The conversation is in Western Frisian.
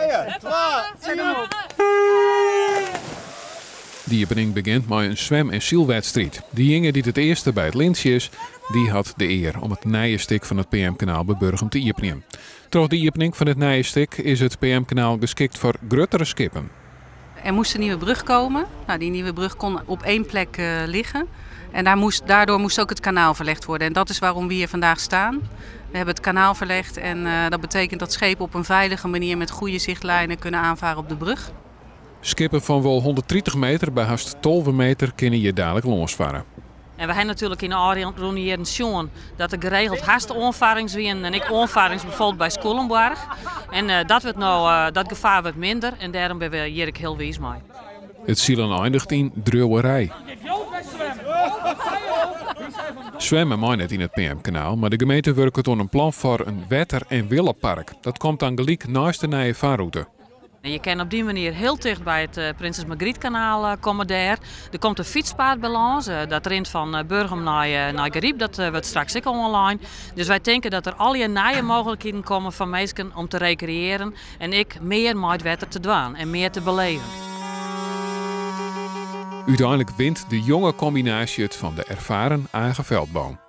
Trije, twa, ien. De iepening begjint mei in swim- en sylwedstriid. Dejinge dy't it earste by it lintsje is, dy hat de ear om it nije stik fan it PM-kanaal by Burgum te iepenjen. Troch de iepening fan it nije stik is it PM-kanaal geskikt foar gruttere skippen. Er moest een nieuwe brug komen. Nou, die nieuwe brug kon op één plek liggen. En daardoor moest ook het kanaal verlegd worden. En dat is waarom we hier vandaag staan. We hebben het kanaal verlegd en dat betekent dat schepen op een veilige manier met goede zichtlijnen kunnen aanvaren op de brug. Skippen fan wol 130 meter by hast 12 meter kinne hjir dalik lâns farre. En we ha natuerlik yn de ôfrûne jierren sjoen dat der geregeld hast oanfarrings wienen en ek oanfarrings bijvoorbeeld by Skûlenboarch. En dat wurdt no, dat gefaar wurdt minder en dêrom binne we hjir ek hiel wiis mei. It silen einiget yn driuwerij. Swimme mei net yn it PM-kanaal, mar de gemeente wurket oan in plan foar in wetter en willepark. Dat komt dan gelyk neist de nije farrûte. Je kinne op dy manier hiel ticht by it Prinses Margrietkanaal komme dêr. Der komt in fytspaad by lâns, dat rint fan Burgum nei Garyp, dat wurdt straks ek oanlein. Dus wy tinke dat der allegear nije mooglikheden komme foar minsken om te rekreëaren en ek mear mei it wetter te dwaan en mear te beleven. Uteinlik wint de jonge kombinaasje it fan de erfaren Age Veldboom.